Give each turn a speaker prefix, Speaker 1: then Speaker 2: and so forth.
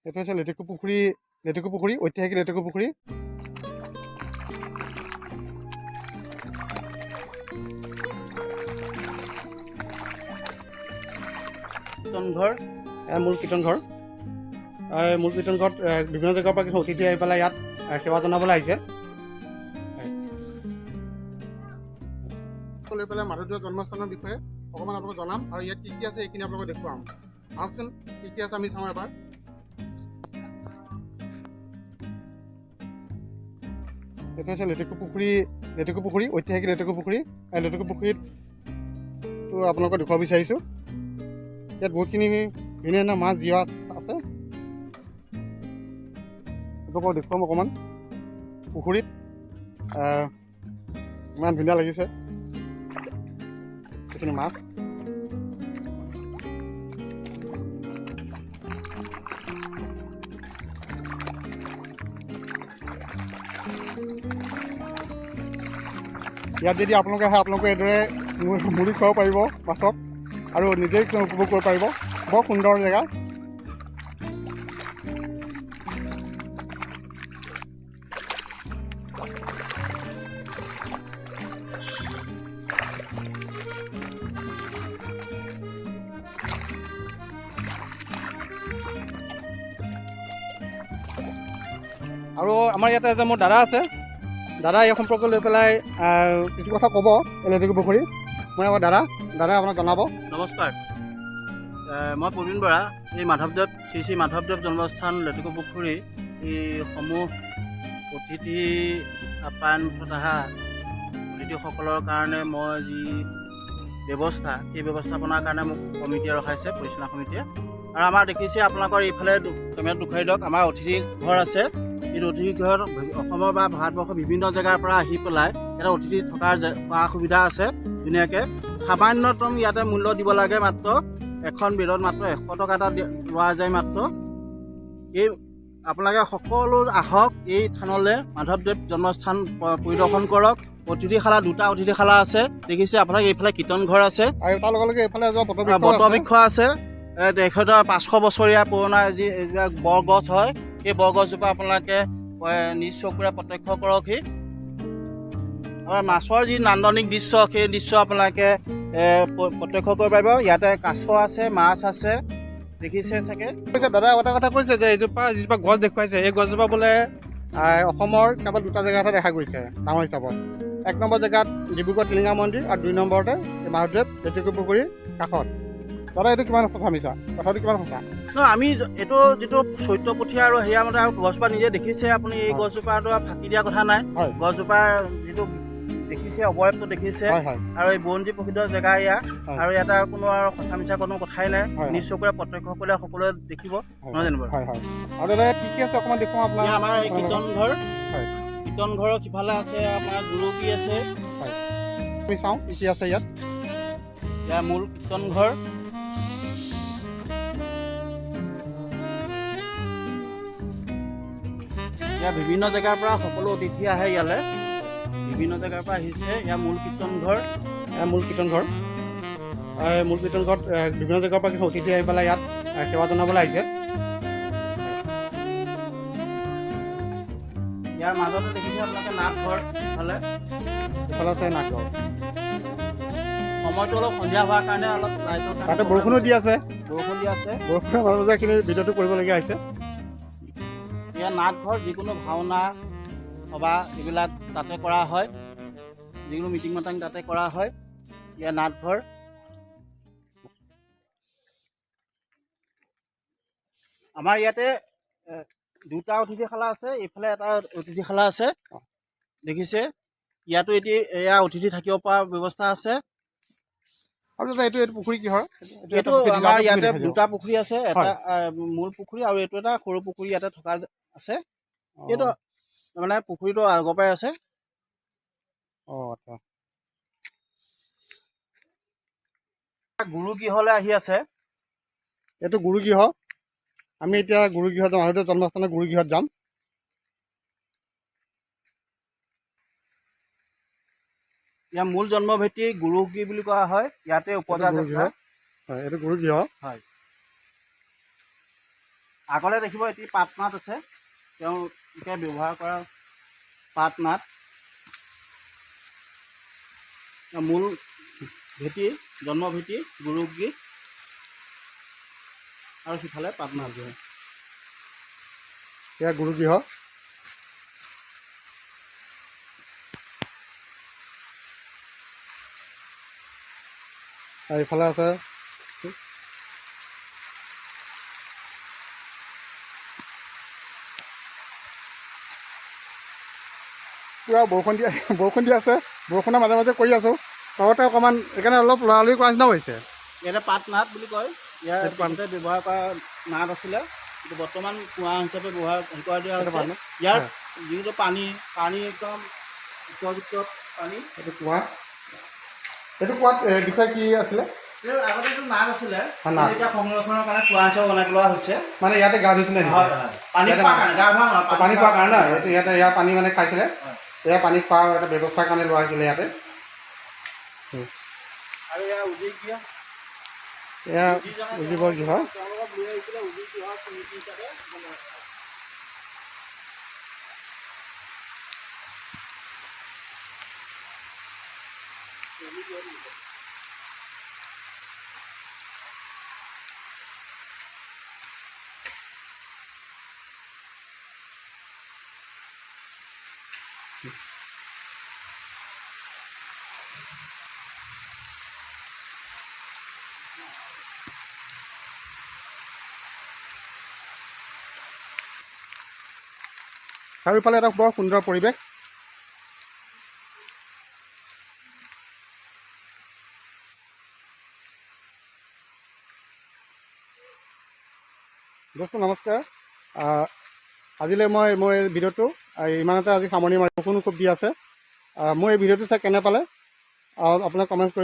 Speaker 1: এইটো হৈছে লেটেকু পুখুৰী, লেটেকু পুখুৰী, ঐতিহাসিক লেটেকু পুখুৰী।
Speaker 2: কীৰ্তনঘৰ,
Speaker 1: এয়া মূল কীৰ্তনঘৰ। মূল কীৰ্তনঘৰত বিভিন্ন জেগাৰ পৰা কিছু অতিথি আহি পেলাই ইয়াত সেৱা জনাবলৈ আহিছে। লৈ পেলাই মাধৱদেৱৰ জন্মস্থানৰ বিষয়ে অকণমান আপোনালোকক জনাম আৰু ইয়াত কি কি আছে এইখিনি আপোনালোকক দেখুৱাম। আহকচোন কি কি আছে আমি চাওঁ এবাৰ। এইটো হৈছে লেটেকু পুখুৰী, লেটেকু পুখুৰী, ঐতিহাসিক লেটেকু পুখুৰী। লেটেকু পুখুৰীতটো আপোনালোকক দেখুৱাব বিচাৰিছোঁ। ইয়াত বহুতখিনি ধুনীয়া ধুনীয়া মাছ জীয়া আছে, আপোনালোকক দেখুৱাম অকণমান। পুখুৰীত ইমান ধুনীয়া লাগিছে এইখিনি মাছ। ইয়াত যদি আপোনালোকে আহে, আপোনালোকে এইদৰে মুড়ি খুৱাব পাৰিব মাছক আৰু নিজেই উপভোগ কৰিব পাৰিব। বৰ সুন্দৰ জেগা। আৰু আমাৰ ইয়াতে এজন মোৰ দাদা আছে, দাদা এই সম্পৰ্কে লৈ পেলাই কিছু কথা ক'ব। লেটেকু পুখুৰী মই আমাৰ দাদাই আপোনাক জনাব।
Speaker 2: নমস্কাৰ, মই প্ৰবীণ বৰা। এই মাধৱদেৱ, শ্ৰী শ্ৰী মাধৱদেৱ জন্মস্থান লেটেকু পুখুৰী এই সমূহ অতিথি আপ্যায়ন তথা অতিথিসকলৰ কাৰণে মই যি ব্যৱস্থা, সেই ব্যৱস্থাপনাৰ কাৰণে মোক কমিটিয়ে ৰখাইছে, পৰিচালনা সমিতিয়ে। আৰু আমাৰ দেখিছে আপোনালোকৰ এইফালে কেমেৰাত দেখুৱাই দিয়ক, আমাৰ অতিথি ঘৰ আছে। এই অতিথি ঘৰত অসমৰ বা ভাৰতবৰ্ষৰ বিভিন্ন জেগাৰ পৰা আহি পেলাই ইয়াতে অতিথি থকাৰ সা সুবিধা আছে ধুনীয়াকৈ। সামান্যতম ইয়াতে মূল্য দিব লাগে, মাত্ৰ এখন বেডত মাত্ৰ 100 টকা এটা লোৱা যায় মাত্ৰ। এই আপোনালোকে সকলো আহক এই থানলৈ, মাধৱদেৱ জন্মস্থান পৰিদৰ্শন কৰক। অতিথিশালা, দুটা অতিথিশালা আছে দেখিছে আপোনালোকে। এইফালে কীৰ্তন ঘৰ আছে
Speaker 1: আৰু তাৰ লগে লগে এইফালে এজোপা
Speaker 2: বটবৃক্ষ আছে। তেখেতৰ 500 বছৰীয়া পুৰণা যি এইবিলাক বৰগছ হয়, সেই বৰগছজোপা আপোনালোকে নিজ চকুৰে প্ৰত্যক্ষ কৰকহি। আৰু মাছৰ যি নান্দনিক দৃশ্য, সেই দৃশ্য আপোনালোকে প্ৰত্যক্ষ কৰিব পাৰিব। ইয়াতে কাছ আছে, মাছ আছে, দেখিছে চাগে।
Speaker 1: কৈছে দাদা এটা কথা কৈছে যে এইজোপা যিজোপা গছ দেখুৱাইছে, এই গছজোপা বোলে অসমৰ কেৱল দুটা জেগাতহে দেখা গৈছে ডাঙৰ হিচাপত। 1 নম্বৰ জেগাত ডিব্ৰুগড় টিলিঙা মন্দিৰ আৰু 2 নম্বৰতে মাধৱদেৱ লেটেকু পুখুৰীৰ কাষত। দাদা এইটো কিমান সঁচা মিছা কথাটো কিমান সঁচা?
Speaker 2: নহয়, আমি এইটো যিটো চৈত্ৰপুঠি আৰু সেয়া মতে আৰু গছজোপা নিজে দেখিছে আপুনি, এই গছজোপাটো ফাঁকি দিয়া কথা নাই। গছজোপাৰ যিটো দেখিছে অৱয়বটো দেখিছে, আৰু এই বুৰঞ্জী প্ৰসিদ্ধ জেগা এয়া। আৰু ইয়াতে কোনো আৰু সঁচা মিছা কোনো কথাই নাই, নিজ চকুৰে প্ৰত্যক্ষ কৰিলে সকলোৱে দেখিব, নহয় জানো বাৰু?
Speaker 1: হয় হয়। আৰু দাদা কি কি আছে অকণমান দেখুৱাওঁ আপোনাক।
Speaker 2: আমাৰ এই কীৰ্তন ঘৰ, কীৰ্তন ঘৰৰ সিফালে আছে আপোনাৰ গুৰুকি আছে।
Speaker 1: হয়, আমি চাওঁ কি কি আছে ইয়াত।
Speaker 2: ইয়াৰ মূল কীৰ্তন ঘৰ। ইয়াৰ বিভিন্ন জেগাৰ পৰা সকলো অতিথি আহে ইয়ালৈ, বিভিন্ন জেগাৰ পৰা আহিছে। ইয়াৰ মূল কীৰ্তন ঘৰ,
Speaker 1: ইয়াৰ মূল কীৰ্তন ঘৰ। মূল কীৰ্তন ঘৰত বিভিন্ন জেগাৰ পৰা কিছু অতিথি আহি পেলাই ইয়াত সেৱা জনাবলৈ আহিছে।
Speaker 2: ইয়াৰ মাজতে দেখিছে আপোনালোকে নাটঘৰ, ইফালে
Speaker 1: ইফালে আছে নাটঘৰ।
Speaker 2: সময়টো অলপ সন্ধিয়া হোৱাৰ কাৰণে অলপ লাইটৰ কাৰণে
Speaker 1: তাতে বৰষুণো দি আছে,
Speaker 2: বৰষুণ দি আছে।
Speaker 1: বৰষুণৰ মাজে মাজে এইখিনি ভিডিঅ'টো কৰিবলগীয়া হৈছে।
Speaker 2: ইয়াৰ নাটঘৰ যিকোনো ভাওনা সভা এইবিলাক তাতে কৰা হয়, যিকোনো মিটিং মাটাং তাতে কৰা হয়। ইয়াৰ নাটঘৰ। আমাৰ ইয়াতে দুটা অতিথিশালা আছে, এইফালে এটা অতিথিশালা আছে দেখিছে। ইয়াতো এতিয়া এয়া অতিথি থাকিব পৰা ব্যৱস্থা আছে।
Speaker 1: আৰু দাদা এইটো পুখুৰী কিহৰ?
Speaker 2: এইটো আমাৰ ইয়াতে দুটা পুখুৰী আছে, এটা মূল পুখুৰী আৰু এইটো এটা সৰু পুখুৰী ইয়াতে থকা আছে। এইটো মানে পুখুৰীটো আগৰ পৰাই আছে।
Speaker 1: আচ্ছা।
Speaker 2: গুৰুগৃহলৈ আহি আছে।
Speaker 1: এইটো গুৰুগৃহ। আমি এতিয়া গুৰুগৃহ যাম, মাধৱদেৱ জন্মস্থানৰ গুৰুগৃহত যাম।
Speaker 2: ইয়াৰ মূল জন্মভেটি গুৰুগৃহ বুলি কোৱা হয়। ইয়াতে উপজা
Speaker 1: হয়, এইটো গুৰুগৃহ।
Speaker 2: হয়। আগলৈ দেখিব এটি পাটনাট আছে, তেওঁলোকে ব্যৱহাৰ কৰা পাটনাট। মূল ভেটি, জন্মভেটি, গুৰুগৃহ আৰু সিফালে পাটনাট গৃহ।
Speaker 1: এয়া গুৰুগৃহ। আৰু এইফালে আছে পূৰা বৰষুণ দি আছে। বৰষুণৰ মাজে মাজে কৰি আছোঁ তলতে অকণমান, সেইকাৰণে অলপ লৰালৰি কৰা নিচিনাও হৈছে।
Speaker 2: ইয়াতে পাত নাট বুলি কয়। ইয়াৰ
Speaker 1: এইটো পাত-
Speaker 2: পিছতে ব্যৱহাৰ কৰা নাট আছিলে, কিন্তু বৰ্তমান কুঁৱা হিচাপে ব্যৱহাৰ কৰা দিয়া
Speaker 1: এইটো
Speaker 2: হৈছে।
Speaker 1: পাত নাট?
Speaker 2: ইয়াৰ
Speaker 1: হয়।
Speaker 2: যিটো পানী, পানী একদম উপযুক্ত পানী।
Speaker 1: এইটো কুঁৱা। এইটো কুঁৱাত বিষয়ে কি আছিলে?
Speaker 2: এই আগতে এইটো নাট আছিলে।
Speaker 1: নাট।
Speaker 2: কিন্তু এতিয়া সংৰক্ষণৰ কাৰণে কুঁৱা হিচাপে বনাই পেলোৱা হৈছে।
Speaker 1: মানে ইয়াতে গা ধুইছিলে নেকি?
Speaker 2: হয় হয়, পানী
Speaker 1: ইয়াতে
Speaker 2: খোৱাৰ কাৰণে, গা ধোৱা নহয়।
Speaker 1: পানী খোৱাৰ কাৰণে ন? এইটো ইয়াতে ইয়াৰ পানী মানে খাইছিলে।
Speaker 2: হয়।
Speaker 1: এয়া পানী খোৱাৰ এটা ব্যৱস্থাৰ কাৰণে লোৱা হৈছিলে ইয়াতে।
Speaker 2: আৰু ইয়াৰ উজিৰ গৃহ।
Speaker 1: এয়া উজীৱৰ গৃহ।
Speaker 2: তেওঁলোকক লৈ আহিছিলে, উজিৰ গৃহ স্মৃতি হিচাপে বনাই।
Speaker 1: চাৰিওফালে এটা বৰ সুন্দৰ পৰিৱেশ। দোস্ত নমস্কাৰ। আজিলৈ মই মোৰ এই ভিডিঅ'টো ইমানতে আজি সামৰণি মাৰি, বৰষুণো খুব দি আছে। মোৰ এই ভিডিঅ'টো চাই কেনে পালে আপোনাক কমেণ্ট কৰিব।